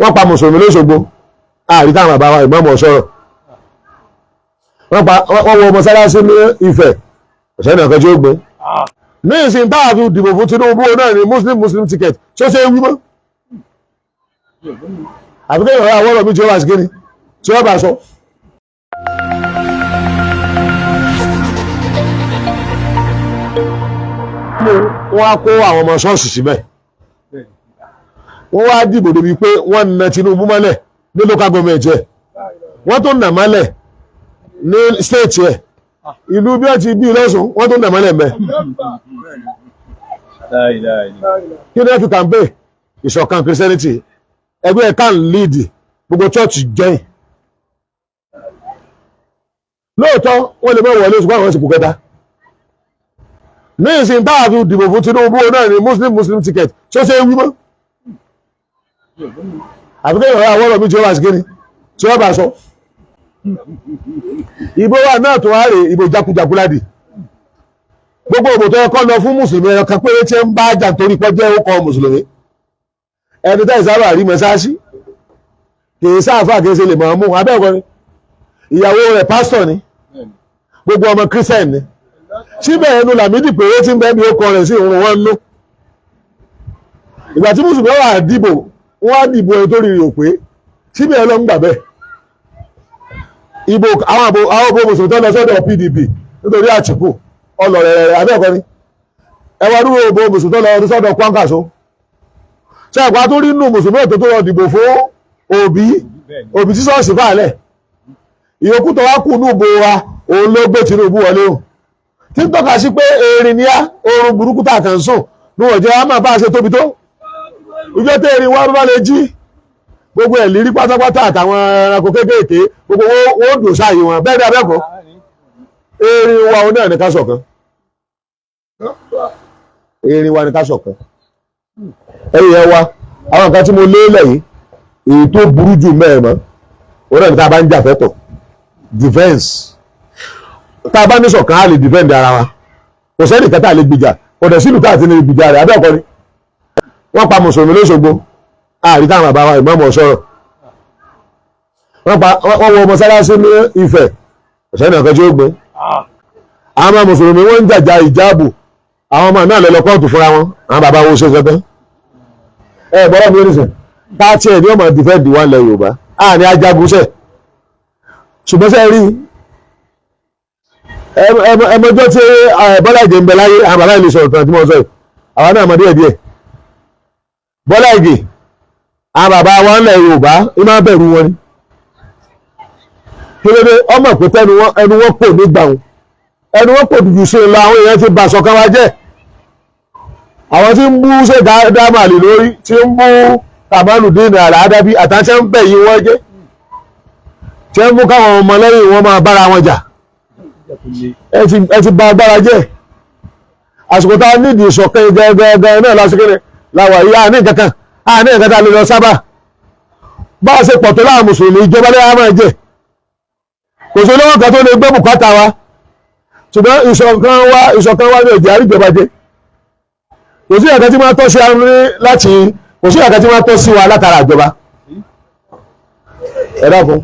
Wọ́n pa mùsùlùmí lóṣogbo, àrí táwọn bàbá wa ìmọ̀ọ́mọ̀ sọ̀rọ̀. Wọ́n pa wọ́n wọ mọ́sálásí ní Ifẹ̀, ọ̀sẹ̀ nìkan tí ó gbé. Ní ìsìn táwọn fi dìbò fún Tinubu náà ní Muslim Muslim ticket, ṣó ṣe é wí mọ́? Àbí kéèyàn rà wọ́rọ̀ mi tí ó bá sí kíni tí ó bá sọ. Wọ́n á kó àwọn ọmọ ṣọ́ọ̀ṣì síbẹ̀, wọ́n wá dìbò débi pé wọ́n na Tinubu mọ́lẹ̀ ní local government ẹ̀, wọ́n tó nà mọ́lẹ̀ ní state ẹ̀, ìlú bí wọ́n ti bí lọ́sùn, wọ́n tó nà mọ́lẹ̀ mẹ́. Kí ni wọ́n fi campaign? Ìṣọ̀kan Christianity, ẹgbẹ́ kan lead gbogbo church join. Lóòótọ́ wọ́n lè mọ̀ wọlé, ṣùgbọ́n àwọn ìsìnkú kẹta. Ní ìsìn táwọn fi dìbò fún Tinubu náà ní Muslim Muslim ticket, ṣó ṣe é wí mọ́? Àbí kéèyàn rà wọ́rọ̀ mi tí ó bá sí kíni tí ó bá sọ. Ìbò wa náà tó wá rè, ìbò jákujàku ládì. Gbogbo òbò tó yẹ kọ́ lọ fún mùsùlùmí, ẹ̀rọ kan péré tí ń bá jà torí pọ́ jẹ́ ó kọ mùsùlùmí. Ẹni tẹ́ ìsábà rí mẹ́sáàsì kì í sáàfà, kì í ṣe lè máa mú abẹ́ẹ̀kọ́ ni. Ìyàwó rẹ̀ pásítọ̀ ni, gbogbo ọmọ kírísítẹ̀n ni. Síbẹ̀ ẹnu Làmídì péré tí ń bẹ́ẹ̀ bí ó kọ rẹ̀ sí òun wọn nú. Ìgbà tí mùsùlùmí wà dìbò, wọ́n á dìbò ẹni tó rí rí ò pé, síbẹ̀ ẹ lọ ń gbà bẹ́ẹ̀. Ìbò àwọn àbò àwọn òbò mùsùlùmí tó lọ sọ́dọ̀ PDP nítorí Àtìkù ọlọ́rẹ̀rẹ̀, abẹ́ẹ̀kọ́ ni. Ẹ wá dúró, òbò mùsùlùmí tó lọ sọ́dọ̀ Kwankwaso, ṣe àpá tó rí nù mùsùlùmí ètò tó lọ dìbò fún Òbí, Òbí tí ṣọ́ọ̀ṣì fàálẹ̀ ìyókù tó wá kù ní ìbò wa, òun ló gbé Tinubu wọlé o, tí ń tọ́ka sí pé erin ní á, oorun burúkú tá a kàn sùn ní wọ́n jẹ́ á máa bá a ṣe tóbi tó. Ìjọ tẹ́ erin wá bá lè jí gbogbo ẹ̀ lírí pátápátá àtàwọn ẹranko kéékèèké gbogbo wọn ó dùn sáàyè wọn bẹ́ẹ̀ ni. Abẹ́kọ̀ọ́ erin wa, òun náà ní ká ṣọ̀kan. Erin wa ní ká ṣọ̀kan. Ẹ̀yìn ẹ̀ wa, àwọn nǹkan tí mo lé lẹ̀ yìí, èyí tó burú jù mẹ́ẹ̀mọ́ òun náà ní tá a bá ń jà fẹ́tọ̀, defence. Tá a bá ní ṣọ̀kan, á lè defend ara wa. Kò sẹ́ni kẹta lè gbìjà, kò dẹ̀ sílùú tá a ti lè gbìjà rẹ̀. Abẹ́ẹ̀kọ́ ni. Wọ́n pa mùsùlùmí lóṣogbo, àrí táwọn bàbá wa ìmọ̀ọ́mọ̀ sọ̀rọ̀. Wọ́n pa wọ́n wọ mọ́sálásí ní Ifẹ̀, ọ̀sẹ̀ nìkan tí ó gbé. Àwọn ọmọ mùsùlùmí wọ́n ń jàjà ìjáàbù, àwọn ọmọ náà lọ lọ kóòtù fúnra wọn. Àwọn bàbá wo ṣe kankan ẹ gbọ́dọ̀ mi nìsín pàtí ẹ̀ ní ọmọ defend wọn lẹ Yorùbá à ní ajagun sẹ̀. Ṣùgbọ́n sẹ́ rí ẹmọjọ́ tí Bọ́lá Ìgè ń bẹ láyé, àwọn bàbá ìlú sọ̀rọ̀ tán tí mo sọ yìí, àwọn náà mọ̀ díẹ̀ díẹ̀. Bọ́lá Ìgè, àwọn bàbá wọn lẹ Yorùbá iná bẹ̀rù wọn ni. Kí ló dé? Ọmọ pé tẹnu wọn, ẹnu wọn kò ní gbà wọn, ẹnu wọn kò dùdù sí lọ. Àwọn èèyàn ti bà sọ̀kan wa jẹ́. Àwọn tí ń bú ṣe dámàlì lórí, tí ń bú Kàmálùdín Àlàádábí àtàṣe ń bẹ̀ yí wọ́n jẹ́, tí ń mú káwọn ọmọlẹ́yìn wọn máa bára wọn jà. Ẹ ti bà agbára jẹ́. Àsìkò tá a nídìí ìṣọ̀kan gẹ́gẹ́gẹ́ náà lásìkò làwà yìí. Àní kankan, àní nǹkan tá a lè lọ sábà bá a ṣe pọ̀ tó láwọn mùsùlùmí, ìjọba lẹ́yìn máa jẹ. Kò sí olówó kan tó lè gbé bùkátà wa, ṣùgbọ́n ìṣọ̀kan wa, ìṣọ̀kan wa ní òjì àríjọba jẹ. Kò sí ẹ̀ka tí máa tọ́ sí wa láti, kò sí ẹ̀ka tí máa tọ́ sí wa látara ìjọba. Ẹ dákun,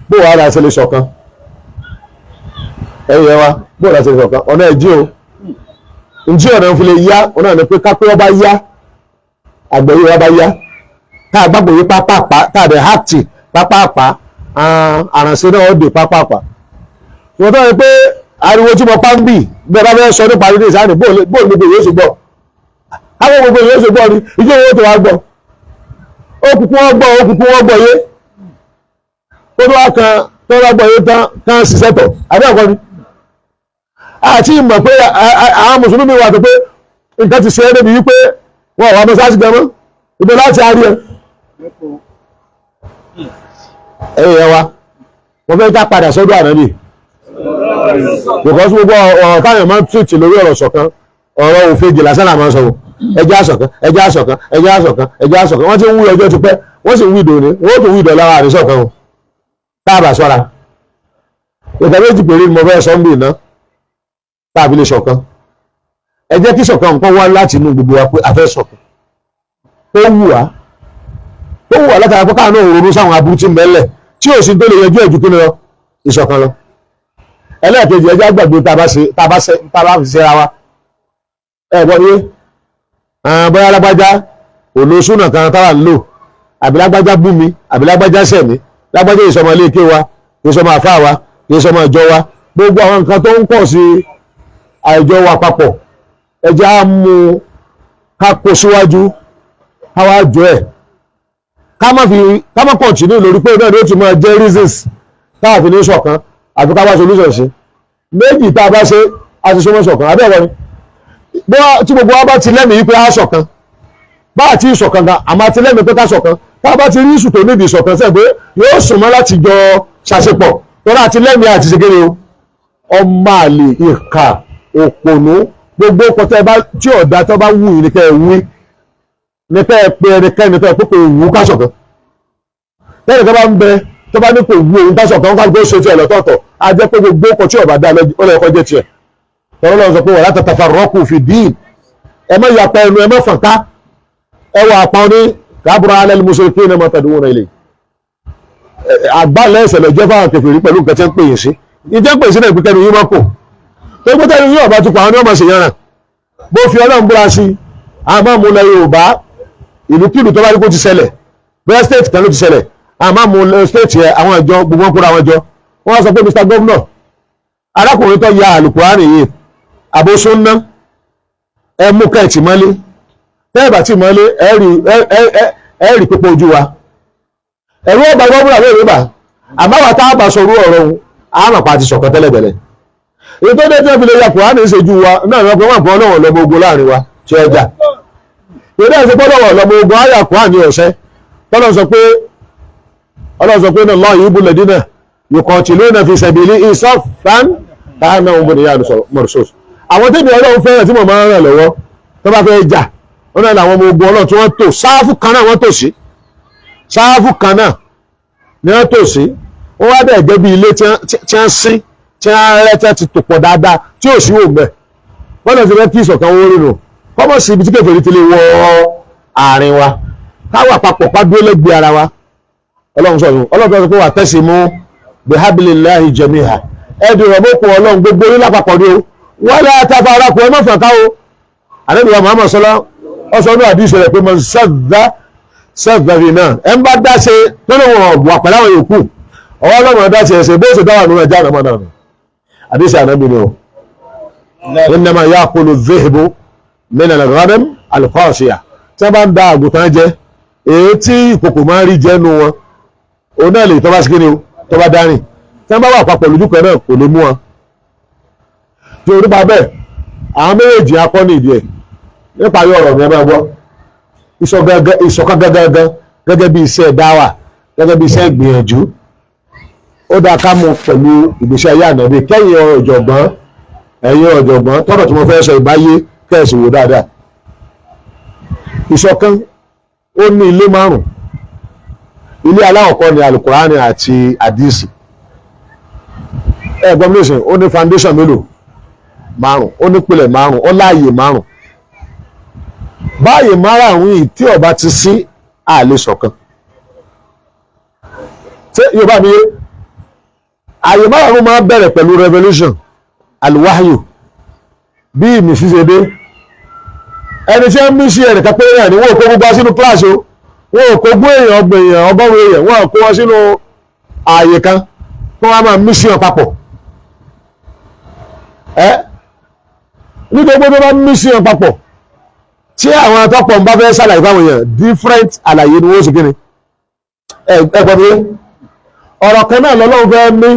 bó wàá ra ṣe lè ṣọ̀kan? Ẹ̀yìn ẹ wa, bó wàá ṣe lè ṣọ̀kan? Ọ̀nà ẹ̀jí o, ntí ọ̀nà fi lè yá, ọ̀nà ni pé kápẹ́ ọba yá, àgbẹ̀yẹ ọba yá, tá a gbàgbọ́ yé pápápá, tá a dẹ̀ hàtì pápápá, àrànṣe náà ó dé pápápá. Wọ́n tọ́ ẹ pé ariwo tí mo pa ń bì bẹ́ẹ̀ bá fẹ́ sọ nípa ilé ìsáni, bóòlù gbogbo yóò ṣe gbọ́, káwọn gbogbo yóò ṣe gbọ́ ni ìjọ owó tó wá gbọ́, òkùnkùn wọn gbọ́, òkùnkùn wọn gbọ́ yé, kó tó wá kan tó wá gbọ́ yé tán kán ṣiṣẹ́ tọ̀. Àbẹ́ ẹ̀kọ́ ni. Àti ìmọ̀ pé àwọn mùsùlùmí wà tó pé nǹkan ti ṣe é débi wípé wọn ò wá mọ́sáàsì gan mọ́ ibi láti àárí ẹ. Ẹ̀yìn ẹ wa, wọ́n fẹ́ ká padà sọ́dọ̀ ànábì, because gbogbo ọ̀rọ̀ táwọn máa ń tìtì lórí ọ̀rọ̀ ṣọ̀kan, ọ̀rọ̀ òfegè lásán làwọn sọ̀rọ̀. Ẹjẹ́ àṣọ̀kan, ẹjẹ́ àṣọ̀kan, ẹjẹ́ àṣọ̀kan, ẹjẹ́ àṣọ̀kan. Wọ́n ti ń wí ọjọ́ ti pẹ́, wọ́n sì ń wí ìdòní, wọ́n ó tún wí ìdọ̀lá àríṣọ̀kan o tá a bá ṣọ́ra. Ìgbà méjì péré ni mo fẹ́ sọ ń bì ná tá a fi lè ṣọ̀kan. Ẹ jẹ́ kí ṣọ̀kan nǹkan wá láti inú gbogbo wa pé a fẹ́ ṣọ̀kan, ó wù wá. Tó wù wá látara pé káwọn náà ronú sáwọn aburú tí ń bẹ́lẹ̀ tí ò sí tó lè yanjú ẹ̀jú kí ni lọ, ìṣọ̀kan lọ. Ẹlẹ́ẹ̀kejì, ẹjẹ́ àgbàgbé tá a bá fi ṣera wa. Ẹ gbọ́ ní bóyá lágbájá òlò súnà kan táwa ń lò, àbí lágbájá bú mi, àbí lágbájá ṣẹ̀ mí, lágbájá ìsọmọ ilé ike wa, ìsọmọ àfáà wa, ìsọmọ ìjọ wa, gbogbo àwọn nǹkan tó ń pọ̀ sí àìjọ wa papọ̀, ẹjẹ́ á mú ká kó síwájú, ká wá jọ ẹ̀, ká má fi ká má continue lórí pé náà ni ó ti máa jẹ́ reasons táà fi ní ṣọ̀kan, àfi ká wá solution sí méjì. Tá a bá ṣe, a ti súnmọ́ ṣọ̀kan. Àbẹ́ ẹ̀wọ̀n ni tí gbogbo wa bá ti lẹ́mìí pé á ṣọ̀kan, bá àti ìṣọ̀kan gan, àmọ́ àti lẹ́mìí pé ká ṣọ̀kan, tá a bá ti rí ìṣù tó nídìí ìṣọ̀kan sẹ́ pé yóò súnmọ́ láti jọ ṣàṣepọ̀ tọ́lá àti lẹ́mìí àti ṣe kéde o. Ọmọ àlè, ìkà, òpònú, gbogbo kọtẹ́ bá tí ọ̀dà tó bá wù yín ní kẹ́ ẹ wí, ní kẹ́ ẹ pé ẹnikẹ́ni tó ẹ pé kò wù ká ṣọ̀kan. Tẹ́lẹ̀ kan bá ń bẹ tó bá ní kò wù òun ká ṣọ̀kan, ká gbé ṣe tiẹ̀ lọ́tọ̀ọ̀tọ̀, á jẹ́ pé gbogbo ọkọ̀ tí ọ̀bà dá ọlọ́ọ̀kọ́ jẹ́ tiẹ̀. Tọ́lọ́ lọ́wọ́ sọ pé wala tatafarraqu fi din, ẹ má yapa ẹnu, ẹ má fọ̀nká, ẹ wà àpá ní kabura ala al-mushrikina ma tad'una ilayhi. Àgbálẹ̀ ẹ̀sẹ̀ lọ jẹ́ fáwọn kèfèrí pẹ̀lú nǹkan tí ń pè yín sí. Ìjẹ́ pè sí náà ìpínkẹ́nu yín mọ́ kò tó gbé tẹ́lu yín ọ̀bá tukọ̀, àwọn ni wọ́n máa ṣèyànràn. Bó fi Ọlọ́run búra sí, àmọ́ mú lọ Yorùbá, ìlúkìlù tó bá rí kó ti ṣẹlẹ̀, bóyá state kan ló ti ṣẹlẹ̀, àmọ́ mú lọ state yẹn, àwọn ìjọ gbogbo wọn kóra wọn jọ, wọ́n sọ pé Mr Governor, arákùnrin tó ya àlùkùránì yìí àbóṣúná, ẹ mú kẹ́ẹ̀tì mọ́lé. Tẹ́ẹ̀bà tí mọ́lé, ẹ rí pípọ̀ ojú wa. Ẹ̀rú ọba gómìnà lóòrè bà, àmọ́ àwọn tá a bá sọ̀rọ̀ ọ̀rọ̀ òun àmọ̀ pa ti ṣọ̀kan tẹ́lẹ̀tẹ́lẹ̀. Èyí tó dé tí wọ́n fi lè ya kùránì ṣojú wa náà ni wọ́n pe wọ́n pọ̀ náà lọ́mọ ogun láàrin wa tí ọjà ìdá ìṣe pọ́ lọ́wọ́ lọ́mọ ogun àyà kùránì ọ̀sẹ́ tọ́lọ́ sọ pé, Ọlọ́run sọ pé náà lọ́ọ̀ yìí búlẹ̀ dínà yuqatiluna fi sabili saffan ka'annahum bunyanun marsus. Àwọn tẹ́bi Ọlọ́run fẹ́ràn tí mo máa ń ràn lọ́wọ́ tó bá fẹ́ jà, wọn náà làwọn ọmọ ogun Ọlọ́run tí wọ́n tò sáfù kan náà, wọ́n tò sí sáfù kan náà ni wọ́n tò sí. Wọ́n wá bẹ́ẹ̀ gẹ́ bí ilé tí wọ́n sín, tí wọ́n rẹ́, tí wọ́n ti tò pọ̀ dáadáa tí ò sí wò mẹ́. Wọ́n náà ti fẹ́ kí ìṣọ̀kan wọ́n rí nù kọ́mọ̀ sí ibi tí kèfèrí ti lè wọ àárín wa, káwà papọ̀, ká dúró lẹ́gbẹ̀ẹ́ ara wa. Ọlọ́run sọ̀rọ̀, Ọlọ́run sọ pé wa'tasimu bihablillahi jami'a, ẹ̀dùn ìrọ̀mọ́kùn Ọlọ́run gbogbo orí lápapọ̀ ni o, wala tafarraqu, ẹ má fọ̀n ká o. Ànábì wa Muhammad sọlá ọsọ ní àdìsí rẹ̀ pé man sadda sadda fi náà, ẹ ń bá dáṣe tó lè wọ̀n wà pẹ̀lú àwọn yòókù, ọwọ́ Ọlọ́run dáṣe ẹsẹ̀ bó ṣe dáwà nínú ẹja àná náà. Àdìsí Ànábì ni o. Innama ya'kulu dhi'bu min al-ghanam al-qasiya. Tí wọ́n bá ń da àgùntàn jẹ, èyí tí ìkòkò máa ń rí jẹ́ nu wọn, òun náà lè tọ́ bá sí kíni o, tọ́ bá dárìn. Tí wọ́n bá wà papọ̀ lójú kan náà, kò lè mú wọn. Tí orí pa bẹ́ẹ̀, àwọn méjèèjì akọ́ ní ìdí ẹ̀. Nípa ayé ọ̀rọ̀ mi, ẹ máa gbọ́ ìṣọ̀kan gangan gẹ́gẹ́ bí iṣẹ́ dáwà, gẹ́gẹ́ bí iṣẹ́ ìgbìyànjú. Ó dáa ká mú pẹ̀lú ìgbésí ayé Ànábì. Kẹ́yìn ọ̀jọ̀gbọ́n, ẹ̀yin ọ̀jọ̀gbọ́n, tọ́rọ̀ tí mo fẹ́ sọ ìbáyé kẹ́ẹ̀sì wò dáadáa. Ìṣọ̀kan ó ní ilé márùn. Ilé aláwọ̀kọ́ ni alukurani àti àdìsí. Ẹ gbọ́n mi sìn, ó ní foundation mélòó? Márùn. Ó ní pilẹ̀ márùn, ó láàyè márùn. Báyìí márùn yìí tí ó bá ti sí, àlè ṣọ̀kan. Ṣé Yorùbá mi yé? Àyè márùn máa bẹ̀rẹ̀ pẹ̀lú revelation, alwahyu, bí ìmísí ṣe dé. Ẹni tí ń mí sí ẹnìkan pé náà ni wọ́n kó gbogbo sínú kíláàsì o, wọ́n kó gbó èèyàn, 30 èèyàn, 100 èèyàn, wọ́n kó wọn sínú ààyè kan kí wọ́n máa mí sí wọn papọ̀. Ẹ nítorí pé tó bá mí sí wọn papọ̀, tí àwọn atọ́pọ̀ ń bá fẹ́ ṣàlàyé fáwọn èèyàn, different àlàyé ni wọ́n ṣe. Kíni ẹ gbọ́ mi? Ọ̀rọ̀ kan náà lọ́lọ́run fẹ́ mí,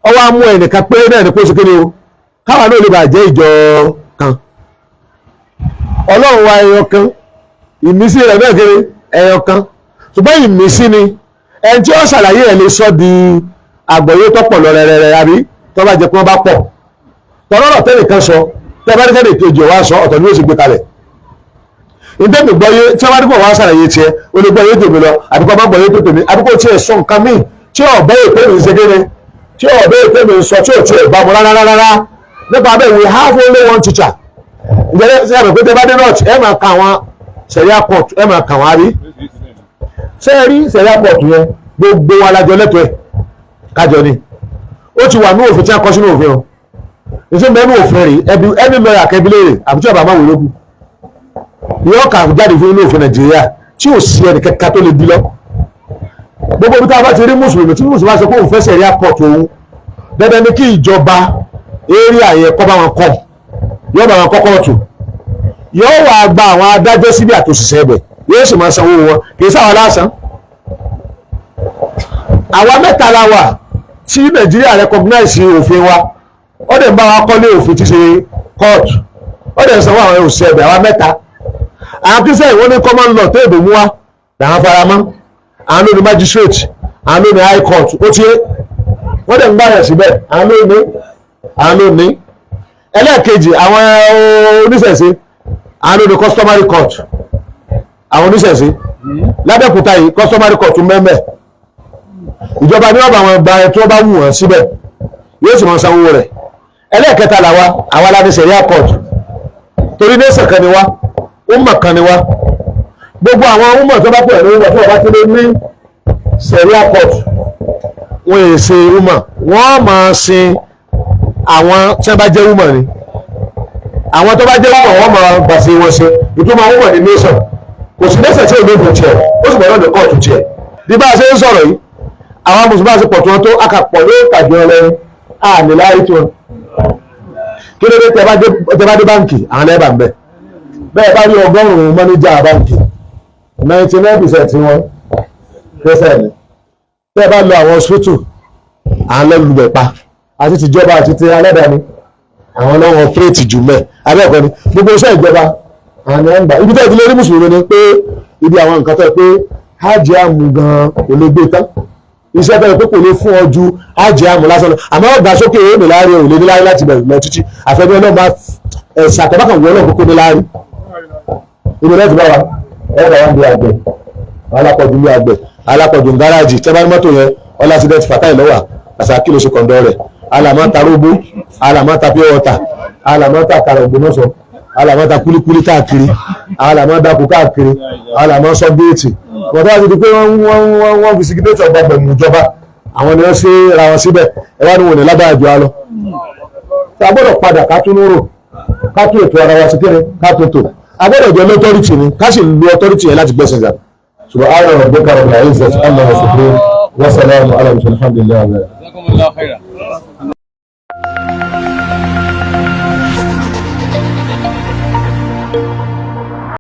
ọwọ́ á mú ẹnìkan pé náà ní kó ṣe kíni o, káwa náà lè bàjẹ́ ìjọ kan. Ọlọ́run wa ẹyọ kan, ìmísí rẹ̀ náà kéré ẹyọ kan, ṣùgbọ́n ìmísí ni ẹni tí ó ṣàlàyé ẹ̀ lè sọ di àgbọ̀yé tó pọ̀ lọ rẹ̀rẹ̀rẹ̀, àbí tó bá jẹ́ pé wọ́n bá pọ̀ tọ́lọ́rọ̀ tẹ́lẹ̀ kan sọ, tẹ́ bá ní kẹ́lẹ̀ kejì wá sọ, ọ̀tọ̀ ni ó sì gbé kalẹ̀. Ìdẹ́mi gbọ́yé tí wọ́n bá ní kó wá ṣàlàyé tiẹ̀, o lè gbọ́yé tèmi lọ, àbí kó má gbọ́yé tó tèmi, àbí kó tiẹ̀ sọ nǹkan míì tí ọ̀bẹ ìpè mi ń ṣe kéde, tí ọ̀bẹ ìpè mi ń sọ, tí ò tiẹ̀ bá mu rárá rárá. Nípa bẹ́ẹ̀, we have only one teacher. Ǹjẹ́ ṣe àmì pé tẹ́ bá dé north, ẹ máa ka àwọn sẹ̀ríà court, ẹ máa kà wọ́n, àbí Ṣé ẹ rí sẹ̀ríà kóòtù yẹn, gbogbo wa lájọ lẹ́tọ̀ọ́ ẹ̀ kájọ ni. Ó ti wà ní òfin tí a kọ sínú òfin o. Ìṣe mẹ́nu òfin rè ẹbí ẹni lọ́ọ̀yà kẹbí léèrè àbí tí ọba máa wò lókù yóò kà jáde fún inú òfin Nàìjíríà tí ò sí ẹnì kẹta tó lè bí lọ. Gbogbo ibi tá a bá ti rí mùsùlùmí tí mùsùlùmí bá sọ pé òun fẹ́ sẹ̀ríà kóòtù òun, dandan ni kí ìjọba area yẹn kọ́ bá wọn kọ́, yóò bá wọn kọ́ kóòtù, yóò wá gba àwọn adájọ́ síbi àtòṣìṣẹ́ ẹbẹ̀, yóò sì máa sanwó wọn, kì í sáwọn lásán. Àwa mẹ́ta la wà tí Nàìjíríà recognize òfin wa, ó dẹ̀ ń bá wa kọ́lé òfin tí ṣe court, ó dẹ̀ ń sanwó àwọn òṣìṣẹ́ ẹbẹ̀. Àwa mẹ́ta. Àwọn Christian, wọ́n ní common law tó èbò mú wa làwọn faramọ́. Àwọn ló ní magistrate, àwọn ló ní high court. Ó ti wọ́n dẹ̀ ń gbàyàn síbẹ̀. Àwọn ló ní, àwọn ló ní. Ẹlẹ́ẹ̀kejì, àwọn oníṣẹ̀ṣe, àwọn ló ní customary court. Àwọn oníṣẹ̀ṣe lábẹ́òkúta yìí, customary court mẹ́mẹ́. Ìjọba ní wọ́n bá wọn gba ẹ tí wọ́n bá wù wọ́n síbẹ̀, yóò sì máa sanwó rẹ̀. Ẹlẹ́ẹ̀kẹta làwa, àwa la ní sẹ̀ríà court, torí nation kan ni wá, umma kan ni wá. Gbogbo àwọn umma tó bá pè ní umma tó bá ti lè ní sẹ̀ríà court, wọ́n yè ṣe umma. Wọ́n máa sin àwọn tí wọ́n bá jẹ́ umma ni. Àwọn tó bá jẹ́ umma, wọ́n máa gbàṣẹ wọn ṣe. Ìtumọ̀ umma ní nation. Kò sí nation tí ò ní òfin tiẹ̀, ó sì gbọ́dọ̀ ní kóòtù tiẹ̀. Bí bá a ṣe ń sọ̀rọ̀ yìí, àwọn mùsùlùmí àti pọ̀ tí wọ́n tó akàpọ̀ ní ìtàgé ọlẹ́rìn àmì láyé tí wọn. Kí ló dé? Tẹ bá dé báǹkì, àwọn lẹ́ẹ̀bà ń bẹ̀. Bẹ́ẹ̀ bá rí 100 mọ́níjà báǹkì, 99% wọn Christian. Tẹ́ bá lọ àwọn hospital, àwọn lọ́lùbẹ̀ pa, àti tìjọba àti ti aládàáni, àwọn lọ́wọ́ operate jù mẹ́ abẹ́ẹ̀kọ́ ni. Gbogbo iṣẹ́ ìjọba, àwọn ni wọ́n ń gbà. Ibi tẹ́ ti lè rí mùsùlùmí ni pé ibi àwọn nǹkan tó yẹ pé hajj àmú gan kò lè gbé tán, iṣẹ́ tó yẹ pé kò lè fún ọ ju hajj àmú lásán lọ, àmọ́ ọgbà sókè èèmì láàrin ò lè ní láàrin láti bẹ̀rẹ̀ lọ títí àfẹ́bí ọlọ́run ẹ̀sà àtọ́bákan wọ ọlọ́run kókó ní láàrin. Ibi láti bá wa ẹ̀rọ wa ń bí àgbẹ̀ alápọ̀jù, ní àgbẹ̀ alápọ̀jù gáràjì. Tẹ́ bá ní mọ́tò yẹn ọlá accident, fatai lọ́wà àṣà kí ló ṣe kọ̀ǹdọ̀ rẹ̀. Alàmọ́ ta róbó, alàmọ́ ta pure water, alàmọ́ ta kàrà Ògbómọ̀ṣọ́, alàmọ́ ta kúlíkúlí káàkiri, alàmọ́ dákú káàkiri, alàmọ́ sọ géètì. Wọ́n tó wá ti di pé wọ́n fi signature ọgbà gbẹ̀mú ìjọba, àwọn ni wọ́n ṣe ra wọn síbẹ̀. Ẹ wá ní wọn ní lágbára jù á lọ. Tí a gbọ́dọ̀ padà ká tún rò, ká tún ètò ara wa sí kéré, ká tún tò. A gbọ́dọ̀ jẹ́ authority ni, ká sì lo authority yẹn láti gbẹ̀sẹ̀ jà. Subhana rabbika rabbil izzati amma yasifun wa salamun ala mursalin, alhamdulillahi. Jazakumullahu khairan.